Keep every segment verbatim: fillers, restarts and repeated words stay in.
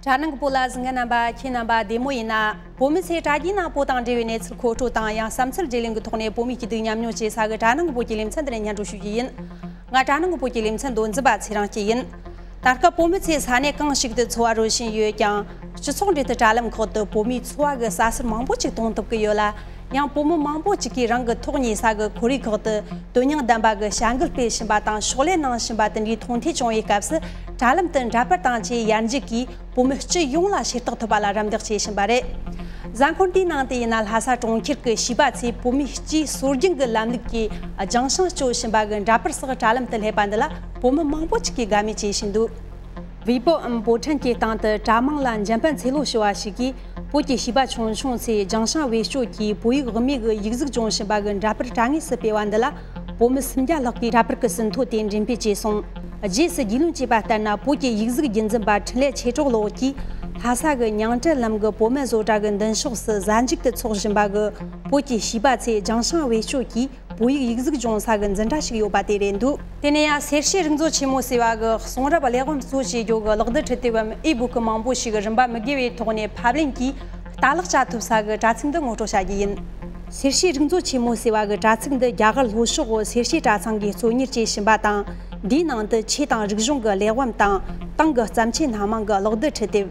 དྲ་ནང་གི་བོད་ལ་གཟིགས་མཁན་རྣམ་པ་ཁྱེད་རྣམ་པ་བདེ་མོ་ཡིན་ན། བོད་མི་ཚོས་དྲ་རྒྱའི་ནང་བོད་དང་འབྲེལ་བའི་གནས་ཚུལ་མཁོ་སྤྲོད་དང་། ཡང་བསམ་ཚུལ་བརྗེ་ལེན་གྱི་ཐོག་ནས་བོད་མིའི་སྐྱིད་སྡུག་མཉམ་མྱོང་བྱེད་ས་གི་དྲ་ནང་གི་བོད་ཀྱི་ལེ་ཚན་འདི་ནས་སྙན་སྒྲོན་ཞུ་རྒྱུ་ཡིན། ང་དྲ་ནང་གི་བོད་ཀྱི་ལེ་ཚན་མདོ་འཛིན་པ་ཚེ་རིང་སྐྱིད་ཡིན། ད་སྐབས་བོད་མི་ཚོས་ས་གནས་གང་ཞིག་ཏུ་འཚོ་བ་རོལ་བཞིན་ཡོད་ཀྱང་། སྤྱི་ཚོགས་འབྲེལ་མཐུད་དྲ་ལམ་ཁག་ཏུ་བོད་མིའི་འཚོ་བ་གི་ས་ཟུར་མང་པོ་ཅིག་མཐོང་ཐུབ་ཀྱི་ཡོད་ལ། ཡང་བོད་མི་མང་པོ་ཅིག་གིས་རང་གི་ཐོག་ཉེ་ས་གི་ཁོར་ཡུག་ཁག་ཏུ་དོན་སྙིང་ལྡན་པ་གི་བྱ་འགུལ་སྤེལ་བཞིན་པ་དང་ཕྱག་ལས་གནང་བཞིན་པ་དེ་འདྲའི་མཐོང་ཐོས་བྱུང་བའི་སྐབས་སུ། དྲ་ལམ་དུ་འདྲ་པར་དང་བཅས་ཡར་འཇུག་གིས་བོད་མི་སྤྱི་ཡོངས་ལ་ཤེས་རྟོགས་ཐུབ་པ་ལ་རམ་འདེགས་བྱེད་བཞིན་པ་རེད། གཟའ་འཁོར་འདིའི་ནང་དུ་ཡིན་ན་ལྷ་ས་གྲོང་ཁྱེར་གྱི་བྱིས་པ་ཚོས་བོད་མིའི་སྤྱིའི་སྲོལ་རྒྱུན་གྱི་ལམ་ལུགས་ཀྱི་སྦྱང་བྱང་སྤྱོད་བཞིན་པ་གི་འདྲ་པར་སོགས་དྲ་ལམ་དུ་སླེབས་པ་འདི་ལ་བོད་མི་མང་པོ་ཅིག་གིས་དགའ་མོས་བྱེད་བཞིན་འདུག། ཝི་པོའམ་བོད་ཕྲན་གྱི་སྟེང་དུ་དྲ་མིང་ལ་འཇམ་དཔལ་ཚེ་ལོ་ཞུ་བ་ཞིག་གིས། བོད་ཀྱི་བྱིས་པ་ཆུང་ཆུང་ཚོས་སྦྱང་བྱང་བེད་སྤྱོད་ཀྱིས་བོད་ཡིག་དབུ་མའི་གི་ཡིག་གཟུགས་སྦྱོང་བཞིན་པ་གི་འདྲ་པར་དྲ་ངོས་སུ་སྤེལ་བ་འདི་ལ། བོད་མི་སུམ་བརྒྱ་ལྷག་གིས་འདྲ་པར་གྱི་ཟིན་ཐོ་དེ་འགྲེམས་སྤེལ་བྱས་སོང་། རྗེས་སུ་རྒྱུས་ལོན་བྱས་པ་ལྟར་ན། བོད་ཀྱི་ཡིག་གཟུགས་རྒྱུན་འཛིན་པ་འཕྲིན་ལས་ཆོས་གྲོགས་ལགས་ཀྱིས། ལྷ་ས་གི་ཉང་བྲན་ལམ་གྱི་བོད་སྨན་བཟོ་གྲྭ་གི་མདུན་ཕྱོགས་སུ་གཟའ་མཇུག་ཏུ་འཚོགས་བཞིན་པ་གི་བོད་ཀྱི་བྱིས་པ་ཚོས་སྦྱང་བྱང་བེད་སྤྱོད་ཀྱིས། བོད་ཡིག་ཡིག་གཟུགས་སྦྱོང་ས་གི་འཛིན་གྲྭ་ཞིག་ཡོད་པ་དེ་རེད་འདུག། དེ་ནས་ཡང་སེར་བྱེས་རིག་མཛོད་ཆེན་མོ་ཟེར་བ་གི་གསུང་རབ་ཀླད་དབང་གཙོ་བྱས་རྒྱུ་གི་གློག་རྡུལ་འཕྲུལ་དེབ་བམ་ཨི་བུ་ཀི་མང་པོ་ཞིག་རིན་པ་མི་དགོས་པའི་ཐོག་ནས་ཕབ་ལེན་གྱིས་ལྟ་ཀློག་བྱ་ཐུབ་ས་གི་དྲ་ཚིགས་འདི་ངོ་སྤྲོད་བྱ་རྒྱུ་ཡིན། སེར་བྱེས་རིག་མཛོད་ཆེན་མོ་ཟེར་བ་གི་དྲ་ཚིགས་འདི་རྒྱ་གར་ལྷོ་ཕྱོགས་སེར་བྱེས་གྲྭ་ཚང་གིས་གཙོ་གཉེར་བྱེད་བཞིན་པ་དང་། འདིའི་ནང་དུ་ཆོས་དང་རིག་གཞུང་གི་ཀླད་དབང་དང་། ཏང་གི་བརྩམས་ཆོས་སྣ་མང་གི་གློག་རྡུལ་འཕྲུལ་དེབ།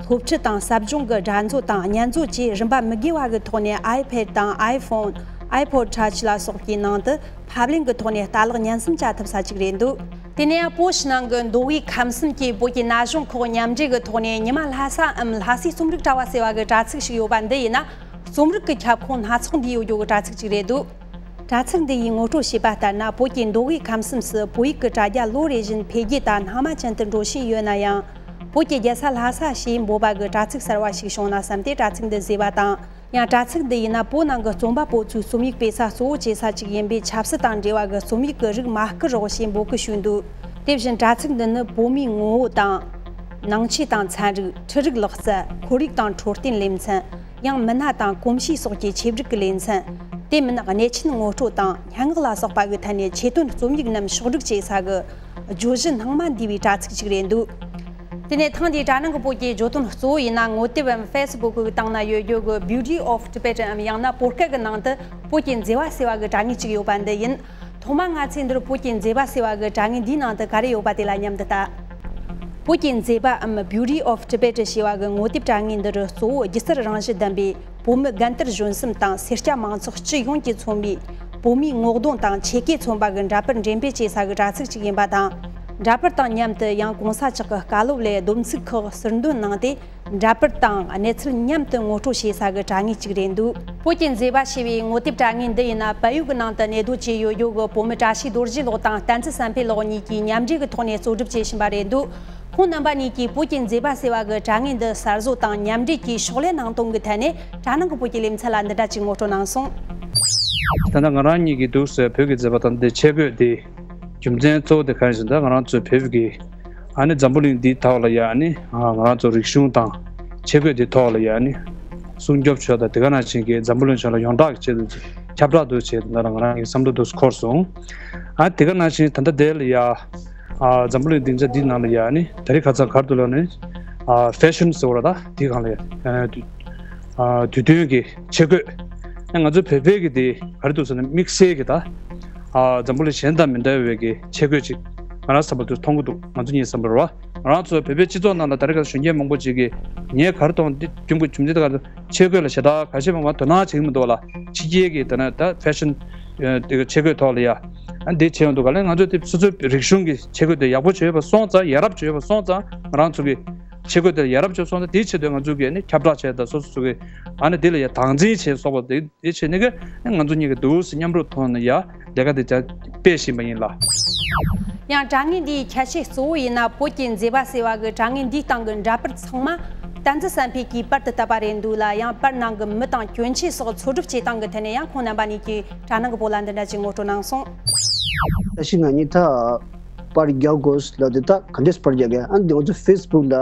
སློབ་ཁྲིད་དང་ཟབ་སྦྱོང་གི་སྒྲ་མཛོད་དང་བརྙན་མཛོད་བཅས་རིན་པ་མི་དགོས་པ་གི་ཐོག་ནས་ཨའི་ཕེད་དང་ཨའི་ཕོན། ཨའི་པོ་ཌི་ཊ་ཆི་ལ་སོགས་ཀྱི་ནང་དུ་ཕབ་ལེན་གྱི་ཐོག་ནས་ལྟ་ཀློག་ཉན་གསུམ་བྱ་ཐུབ་ས་ཅིག་རེད་འདུག། དེ་ནས་ཡང་བོད་ཕྱི་ནང་གི་མདོ་དབུས་ཁམས་གསུམ་གྱི་བོད་ཀྱི་ན་གཞོན་ཁག་མཉམ་འབྲེལ་གྱི་ཐོག་ནས་ཉི་མ་ལྷ་ས་འམ་ལྷ་སའི་རྩོམ་རིག་དྲ་བ་ཟེར་བ་གི་དྲ་ཚིགས་ཤིག་ཡོད་པ་འདི་ཡིན་ན། རྩོམ་རིག་གི་ཁྱབ་ཁོངས་སྣ་ཚོགས་འདུས་ཡོད་རྒྱུ་གི་དྲ་ཚིགས་ཅིག་རེད་འདུག། དྲ་ཚིགས་འདི་ཡིས་ངོ་སྤྲོད་བྱས་པ་ལྟར་ན། བོད་ཀྱི་མདོ་དབུས་ཁམས་གསུམ་སུ་བོད་ཡིག་གི་དྲ་རྒྱ་ལོ་རེ་བཞིན་འཕེལ་རྒྱས་དང་སྣང་མ་ཅན་དུ་འགྲོ་བཞིན་ཡོད་ན་ཡང་། བོད་ཀྱི་རྒྱལ་ས་ལྷ་ས་ཞེས་འབོད་པ་གི་དྲ་ཚིགས་གསར་བ་ཞིག་བྱུང་ན་བསམ་སྟེ་དྲ་ཚིགས་འདི་བཟོས་པ་དང་། ཡང་དྲ་ཚིགས་འདི་ཡིན་ན་བོད་ནང་གི་རྩོམ་པ་པོ་ཚོའི་རྩོམ་ཡིག་སྤེལ་ས་གཙོ་བོ་བྱེད་ས་ཅིག་ཡིན་པས། ཆབ་སྲིད་དང་འབྲེལ་བ་གི་རྩོམ་ཡིག་གི་རིགས་མ་བསྐུར་རོགས་ཞེས་འབོད་སྐུལ་ཞུས་འདུག། དེ་བཞིན་དྲ་ཚིགས་འདི་ནི་བོད་མིའི་ངོ་བོ་དང་། ནང་ཆོས་དང་ཚན་རིག། འཕྲུལ་རིག་ལག་རྩལ། ཁོར་ཡུག་དང་འཕྲོད་བསྟེན་ལེ་ཚན། ཡང་མི་སྣ་དང་གོམས་གཤིས་སོགས་ཀྱི་ཆེད་སྒྲིག་གི་ལེ་ཚན། དེ་མིན་གནས་ཆེན་ངོ་སྤྲོད་དང་སྙན་ངག་ལ་སོགས་པ་གི་ཐད་ནས་ཆེད་དོན་རྩོམ་ཡིག་རྣམས་ཕྱོགས་སྒྲིག་བྱེད་ས་གི་བརྗོད་གཞི་སྣང་མ་འདུས་པའི་དྲ་ཚིགས་ཤིག་རེད་འདུག། དེ་ནས་ཐེངས་འདིའི་དྲ་ནང་གི་བོད་ཀྱི་བརྗོད་དོན་གཙོ་བོ་ཡིན་ན། ངོ་དེབ་བམ་ཕེ་སི་བུག་གི་སྟེང་ན་ཡོད་རྒྱུ་གི་Beauty of Tibet འམ་ཡང་ན་བོད་སྐད་གི་ནང་དུ་བོད་ཀྱི་མཛེས་པ་ཟེར་བ་གི་དྲ་ངོས་ཅིག་ཡོད་པ་འདི་ཡིན། ཐོག་མ་ང་ཚོས་འདིར་བོད་ཀྱི་མཛེས་པ་ཟེར་བ་གི་དྲ་ངོས་འདིའི་ནང་དུ་ག་རེ་ཡོད་པ་དེ་ལ་མཉམ་དུ་ལྟ། བོད་ཀྱི་མཛེས་པའམ་Beauty of Tibet ཞེས་པ་གི་ངོ་དེབ་དྲ་ངོས་འདིར་གཙོ་བོ་སྒྱུ་རྩལ་རང་བཞིན་ལྡན་པའི་བོད་མི་རྒན་དར་གཞོན་གསུམ་དང་སེར་སྐྱ་མང་ཚོགས་སྤྱི་ཡོངས་ཀྱིས་མཚོན་པའི་བོད་མིའི་ངོ་གདོང་དང་ཆེ་བསྐྱེད་མཚོན་པ་གི་འདྲ་པར་འགྲེམས་སྤེལ་བྱེད་ས་གི་དྲ་ཚིགས་ཅིག་ཡིན་པ་དང་། འདྲ་པར་དང་མཉམ་དུ་ཡང་གོང་ས་མཆོག་གི་བཀའ་སློབ་ལས་སྡོམ་ཚིག་ཁག་ཟུར་འདོན་གནང་སྟེ། འདྲ་པར་དང་གནས་ཚུལ་མཉམ་དུ་ངོ་སྤྲོད་བྱེད་ས་གི་དྲ་ངོས་ཅིག་རེད་འདུག། བོད་ཀྱི་མཛེས་པ་ཞེས་པའི་ངོ་དེབ་དྲ་ངོས་འདི་ཡིན་ན། བལ་ཡུལ་གྱི་ནང་དུ་གནས་སྡོད་བྱས་ཡོད་རྒྱུ་གི་བོད་མི་བཀྲ་ཤིས་རྡོ་རྗེ་ལགས་དང་བསྟན་འཛིན་བསམ་འཕེལ་ལགས་གཉིས་ཀྱིས་མཉམ་འབྲེལ་གྱི་ཐོག་ནས་གཙོ་སྒྲུབ་བྱེད་བཞིན་པ་རེད་འདུག། ཁོང་རྣམ་པ་གཉིས་ཀྱིས་བོད་ཀྱི་མཛེས་པ་ཟེར་བ་གི་དྲ་ངོས་འདི་གསར་བཟོ་དང་མཉམ་འབྲེལ་གྱིས་ཕྱག་ལས་གནང་སྟངས་ཀྱི་ཐད་ནས་དྲ་ནང་གི་བོད་ཀྱི་ལེ་ཚན་ལ་འདི་འདྲ་ཅིག་ངོ་སྤྲོད་གནང་སོང་། ད་ལྟ་ང་རང་གཉིས་ཀྱིས་འདུག་ཟེར་བོད་ཀྱི་མཛེས་པ་དང་འདི་ཆས་གོས་འདི་རྒྱུ་མཚན་གཙོ་བོ་དེ་ག་རེ་ཟེར་ན། ད་ང་རང་ཚོའི་བོད་ཀྱི་ཨ་ནི་འཛམ་བུ་གླིང་འདིའི་ཐོག་ལ་ཡ་ཨ་ནི་ཨ་ང་རང་ཚོ་རིག་གཞུང་དང་ཆས་གོས་འདིའི་ཐོག་ལ་ཡ་ཨ་ནི་སྲུང་སྐྱོབ་བྱས་དང་། དེ་ག་ནང་བཞིན་གྱི་འཛམ་བུ་གླིང་ཕྱོགས་ལ་ཡོངས་གྲགས་ཀྱི་ཆེད་དུ་ཁྱབ་བསྒྲགས་འདུག་བྱས་ད་ལྟ་ང་རང་གི་བསམ་བློ་འདུག་འཁོར་སོང་། ཨ་དེ་ག་ནང་བཞིན་ད་ལྟ་དེ་ལ་ཡ་ཨ་འཛམ་བུ་གླིང་སྡིངས་ཆ་འདིའི་ནང་ལ་ཡ་ཨ་ནི་ད་རེས་ཁ་སང་ག་རེ་འདུག་ལབ་ན། ཨ་ཧྥེ་ཤན་ཟེར་བ་ར། ད་དེའི་སྒང་ལ་ཡ་ཨ་དུས་ཨ་དུས་སྟོན་གྱི་ཆས་གོས། ཨ་ང་ཚོའི་བོད་པའི་གི་དེ་ག་རེ་འདུག་ཟེར་ན། དམིགས་བསལ་གྱི་ད་ཨ་འཛམ་བུ་གླིང་གཞན་དང་མི་འདྲ་བའི་གི་ཆས་གོས་ཅིག་ང་རང་བསམ་པར་དུ་མཐོང་གི་འདུག། ང་ཚོ་གཉིས་བསམ་པར་བ། ང་རང་ཚོ་བོད་པའི་སྤྱི་ཚོགས་ནང་ལ་ད་རེས་ཁ་གཞོན་སྐྱེས་མང་པོ་ཅིག་གིས་ངས་ག་རེ་མཐོང་འདི་རྒྱུན་གྱི་རྒྱུ་མཚན་དེ་ག་རེ་ཆས་གོས་ལ་ཞེ་དྲག་ག་ཞེ་མང་བ་དོ་སྣང་བྱེད་ཀྱི་མི་འདུག་ལ། ཕྱི་རྒྱལ་གྱི་དེ་ན་ད་ཧྥེ་ཤན་དེ་ག་ཆས་གོས་ཐོག་ལ་ཡ་ཨ་འདི་བྱས་ཡོང་འདུག་ག་ལ། ང་ཚོ་དེ་སོ་སོའི་རིག་གཞུང་གི་ཆས་གོས་དེ་ཡག་པོ་བྱས་པ་སོང་ཙང་། ཡ་རབས་བྱས་པ་སོང་ཙང་། ང་རང་ཚོ་གི་ཆས་གོས་དེ་ཡ་རབས་བྱས་སོང་ཙང་། དེའི་ཆེད་དུ་ང་ཚོ་གི་ཨ་ནི་ཁྱབ་བསྒྲགས་བྱས་དང་། སོ་སོ་སོ་གི་ཨ་ནི་དེ་ལ་ཡ་དམ་འཛིན་བྱས་སོགས་པ་དེ། དེ་བྱས་ནས་ཀྱི་ང་ཚོ་གཉིས་ཀྱི་འདུག་སེ་མཉམ་རུབ་ཐོག་ནས་ཡ་ལས་ཀ་དེ་བྱ་སྤེལ་བཞིན་པ་ཡིན་ལ། ཡང་དྲ་ངོས་འདིའི་ཁྱད་ཆོས་གཙོ་བོ་ཡིན་ན། བོད་ཀྱི་མཛེས་པ་ཟེར་བ་གི་དྲ་ངོས་འདིའི་སྟེང་གི་འདྲ་པར་ཚང་མ་བསྟན་འཛིན་བསམ་འཕེལ་གྱིས་པར་དུ་བཏབ་པ་རེད་འདུག་ལ། ཡང་པར་ནང་གི་མི་དང་གྱོན་ཆས་སོགས་འཚོལ་སྒྲུབ་བྱེད་སྟངས་ཀྱི་ཐད་ནས་ཡང་ཁོང་རྣམ་པ་གཉིས་ཀྱིས་དྲ་ནང་གི་བོད་ལ་འདི་འདྲ་ཅིག་ངོ་སྤྲོད་གནང་སོང་། ད་ཤི་ང་གཉིས་ད་པར་རྒྱག་དགོས་ལབ་དུས། ད་ག་འདྲས་པར་རྒྱག་གི། ཨ་འདི་ང་ཚོ་ཕེ་སི་བུག་ལ་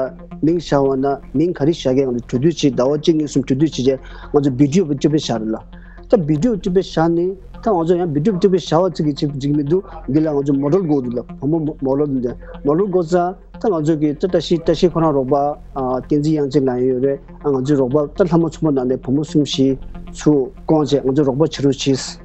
མིང་བཞག་པ་ན་མིང་ག་རེ་བཞག་གི། ང་ཚོ་གྲོས་བསྡུར་བྱེད། ཟླ་བ་གཅིག་གཉིས་གསུམ་གྲོས་བསྡུར་བྱེད་བྱས་ང་ཚོ་བི་ཌིའོ་བི་ཅིག་པའི་བཞག་རེད་ལ། ད་བི་ཌིའོ་བི་ཅིག་པའི་བཞག་ནས་ད་ང་ཚོ་ཡང་བི་ཌིའོ་བི་ཅིག་པའི་བཞག་པ་ཅིག་གི་ཅིག་ཅིག་མི་འདུག། འདི་ལ་ང་ཚོ་མོ་ཌེལ་དགོས་འདུག་ལ། བུ་མོ་མོ་ཌེལ་འདི་མོ་ཌེལ་དགོས་ཙང་། ད་ང་ཚོ་གི་ད་བཀྲ་ཤིས་བཀྲ་ཤིས་ཁོ་རང་རོགས་པ་ཨ་བསྟན་འཛིན་དབྱངས་ཅན་ལགས་ཡོད་རེད། ཨ་ང་ཚོའི་རོགས་པ་ད་ལྷ་མོ་ཆུང་མ་ནང་ནས་བུ་མོ་གསུམ་བཞི་ཚུར་བསྐོངས་བྱས་ང་ཚོ་རོགས་པ་བྱེད་རོགས་བྱས།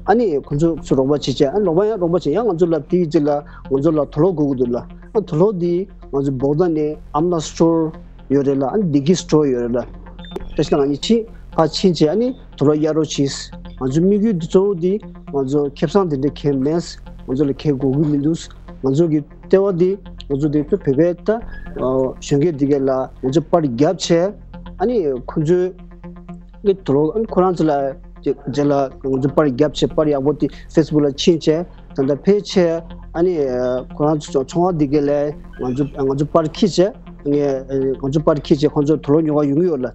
ཨ་ནི་ཁོ་ཚོ་ཚུར་རོགས་པ་བྱེད་བྱས། ཨ་རོགས་པ་ཡང་རོགས་པ་བྱེད། ཡང་ང་ཚོ་ལ་དེའི་རྗེས་ལ་ང་ཚོ་ལ་དུག་ལོག་དགོས་ཀྱི་འདུག་ལ། ཨ་དུག་ལོག་འདི་ང་ཚོ་བོག་ད་ནས་ཨམ་ལ་སི་ཊོར་ཡོད་རེད་ལ། ཨ་ནི་བདེ་སྐྱིད་སི་ཊོར་ཡོད་རེད་ལ། བཀྲ་ཤིས་ལགས་ང་གཉིས་ཕྱིན་ཕར་ཕྱིན་བྱས་ཨ་ནི་དུག་ལོག་གཡར་རོགས་བྱས། ང་ཚོའི་དམིགས་ཡུལ་འདི་གཙོ་བོ་འདི་ང་ཚོ་ཁེ་བཟང་དེ་འདྲ་གང་ཡང་མེད། ང་ཚོ་ལ་གང་ཡང་དགོས་ཀྱི་མི་འདུག་ང་ཚོ་གི་ལྟེ་བ་འདི་ང་ཚོ་འདི་བོད་པའི་ད་གཞོན་སྐྱེས་འདི་གས་ལ་ང་ཚོ་པར་བརྒྱབ་བྱས། ཨ་ནི་ཁོ་ཚོའི་གི་དུག་ལོག་ཨ་ནི་ཁོ་རང་ཚོ་ལ་རྗེས་ལ་ང་ཚོ་པར་བརྒྱབ་བྱས་པར་ཡག་པོ་དེ་ཕེ་སི་བུག་ལ་ཕྱིན་བྱས། ད་ལྟ་ཕལ་ཆེར་ཨ་ནི་ཁོ་རང་ཚོ་ཚོང་པ་འདི་གས་ལ་ང་ཚོ་ང་ཚོ་པར་འཁྱེར་བྱས། ངས་ང་ཚོ་པར་འཁྱེར་བྱས་ཁོ་ཚོ་དུག་ལོག་ཉོ་ག་ཡོང་གི་ཡོད་ལ།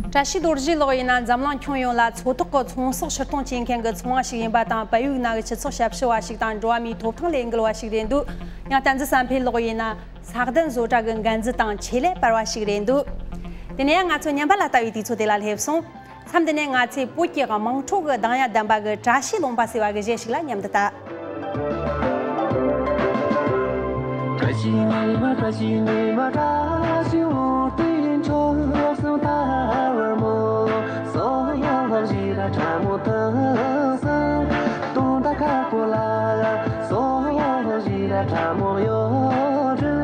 བཀྲ་ཤིས་རྡོ་རྗེ་ལགས་ཡིན་ན་འཛམ་གླིང་ཁྱོན་ཡོངས་ལ་མཚོ་ཐོག་གི་ཚོང་ཟོག་ཕྱིར་གཏོང་བྱེད་མཁན་གྱི་ཚོང་བ་ཞིག་ཡིན་པ་དང་བལ་ཡུལ་ནང་གི་སྤྱི་ཚོགས་ཞབས་ཞུ་བ་ཞིག་དང་འགྲོ་བ་མིའི་ཐོབ་ཐང་ལས་འགུལ་བ་ཞིག་རེད་འདུག་ཡང་བསྟན་འཛིན་བསམ་འཕེལ་ལགས་ཡིན་ན་ས་གདན་བཟོ་གྲྭ་གི་འགན་འཛིན་དང་ཆེད་ལས་པར་བ་ཞིག་རེད་འདུག་དེ་ནས་ཡང་ང་ཚོ་ཉམས་པ་ལ་ལྟ་བའི་དུས་ཚོད་དེ་ལ་སླེབས་སོང་། མཚམས་འདི་ནས་ང་ཚོས་བོད་ཀྱི་དམངས་ཁྲོད་ཀྱི་གདངས་དབྱངས་ལྡན་པ་གི་བཀྲ་ཤིས་ལུང་པ་ཟེར་བ་གི་གཞས་ཤིག་ལ་མཉམ་དུ་ལྟ། བཀྲ་ཤིས་ཉི་མ་བཀྲ་ཤིས་ཉི་མ་བཀྲ་ཤིས་འོད་ཀྱི་མཆོག་གསུམ་ལྟ་བུར་མོ། སོ་ཡོ་ལོ་ཞི་ར་ཁྲ་མོ་ཐུགས་སུ་དུང་ད་ཁ་ཀོ་ལ། སོ་ཡོ་ལོ་ཞི་ར་ཁྲ་མོ་ཡོད་རུ་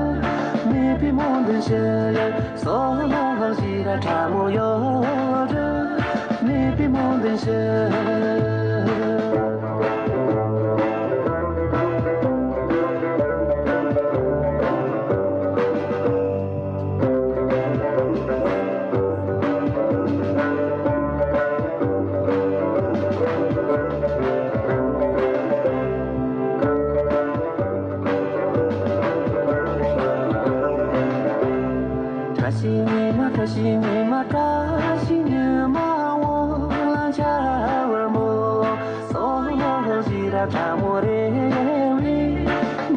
མེད་པའི་མོ་འདི་ཤི། སོ་ཡོ་ལོ་ཞི་ར་ཁྲ་མོ་ཡོད་རུ་མེད་པའི་མོ་འདི་ཤི། བཀྲ་ཤིས་ཉི་མ་བཀྲ་ཤིས་ཉི་མ་བཀྲ་ཤིས་ཉི་མ་འོ་ལ་འཆར་བར་མོ། སོ་ཡོ་ལོ་ཞི་ར་ཁྲ་མོ་རེ་བའི་རྨི་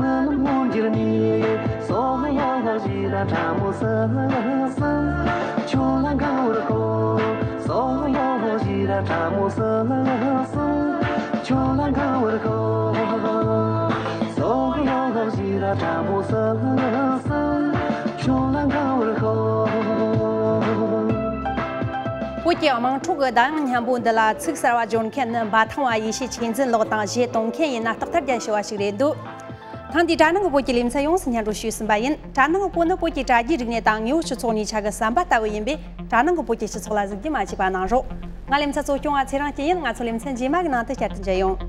ལམ་ངོ་འགྱུར་ནས། སོ་ཡོ་ལོ་ཞི་ར་ཁྲ་མོ་སི་སི་ཁྱོད་ལ་དགའ་བར་ཤོག་སོ་ཡོ་ལོ་ཞི་ར་ཁྲ་མོ་སི་སི་ཁྱོད་ལ་དགའ་བར་ཤོག་སོ་ཡོ་ལོ་ཞི་ར་ཁྲ་མོ་སི་སི་ཁྱོད་ལ་དགའ་བར་ཤོག་བོད་ཀྱི་དམངས་ཁྲོད་ཀྱི་གདངས་དབྱངས་སྙན་པོ་འདི་ལ་ཚིག་གསར་བ་སྦྱོར་མཁན་ནི་འབའ་ཐང་བ་ཡེ་ཤེས་ཆོས་འཛིན་ལགས་དང་གཞས་གཏོང་མཁན་ཡིན་ན་རྟག་ཐར་རྒྱལ་ཞུ་བ་ཞིག་རེད་འདུག་ཐེངས་འདིའི་དྲ་ནང་གི་བོད་ཀྱི་ལེ་ཚན་ཡོངས་སུ་སྙན་སྒྲོན་ཞུས་ཟིན་པ་ཡིན། དྲ་ནང་གི་བོད་ནི་བོད་ཀྱི་དྲ་རྒྱའི་རིག་གནས་དང་དངོས་ཡོད་སྤྱི་ཚོགས་གཉིས་ཆ་གི་ཟམ་པ་ལྟ་བུ་ཡིན་པས། དྲ་ནང་གི་བོད་ཀྱི་སྤྱི་ཚོགས་ལ་གཟིགས་རྒྱུ་མ་བརྗེད་པ་གནང་རོགས། ང་ལེ་ཚན་གཙོ་སྐྱོང་བ་ཚེ་རིང་སྐྱིད་ཡིན། ང་ཚོ་ལེ་ཚན་རྗེས་མ་གི་ནང་དུ་བསྐྱར་དུ་མཇལ་ཡོང་།